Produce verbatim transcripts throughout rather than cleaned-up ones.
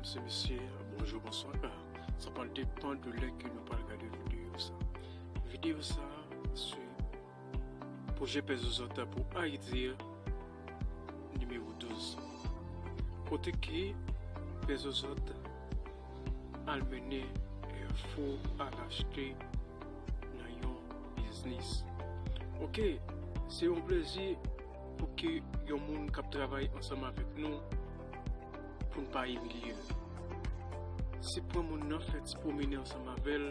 Mesye, mesye, bonjou, bonswa. Sa pral depann de lè ke nou pral gade videyo sa. Videyo sa se pwojè Pè Zozòt pou Ayiti nimewo douz. Kote ke Pè Zozòt al mennen enfo, al achte nan yon biznis. Ok, se yon plezi pou ke yon moun k ap travay ansanm avèk nou, pou n pa imilye l. Se pran moun nan, fè ti pwomene ansanm avè l,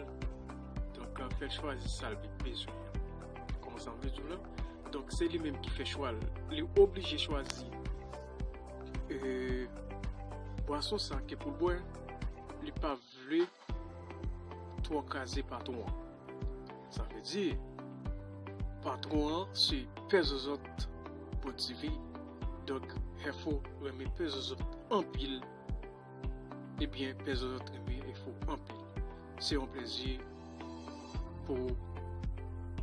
donk, fè l chwazi sa l bezwen. Kòman sa m vle di w la? Donk, se li menm ki fè chwa l. Li oblije chwazi, euh, bwason sa ke pou l bwè. Li pa vle twò kraze patwon an. Sa vle di, patwon an se Pè Zozòt Boutivi. Donk, Hefo renmen Pè Zozòt anpil. Ebyen, Pè Zozòt renmen Hefo anpil. Se yon plezi pou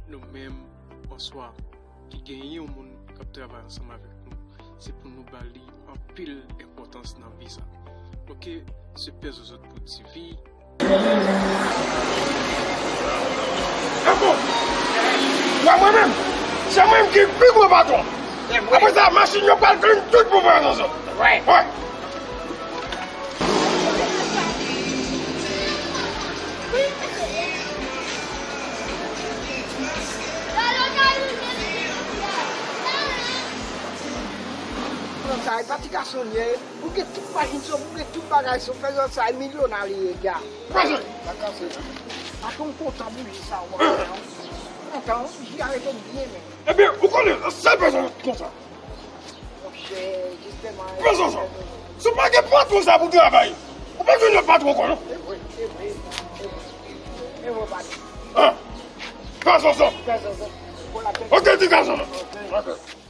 nou menm, bonswa, ki genyen yon moun k ap travay ansanm avèk nou, se pou nou ba li anpil enpòtans nan vi sa. Ok, se Pè Zozòt Boutivi. Ankò! Wè mwen menm! Se mwen menm ki pi gwo patwon! Apre sa, machin yo pral clean tout pou Pè Zozòt! Wè! Sa e pa ti gason l ye. Ou gen tout machin sou, ou gen tout bagay sou, Pè Zozòt sa e milyona li ye, gya. Pè Zozòt! Sa kase. Patwon kontan pou li sa, w kontan, wi, jwi avèk yo byen, men. Ebyen, ou konnen, sèl Pè Zozòt konsa. Monchè, jistèman. Pè Zozòt, si w pa gen patwon sa pou travay, ou pa jwenn lòt patwon ankò, non? E vre, e vre, e vre. E vre, patwon. Ah! Pè Zozòt. Pè Zozòt. Bon, la. Ok, ti gason. Ok. Ok.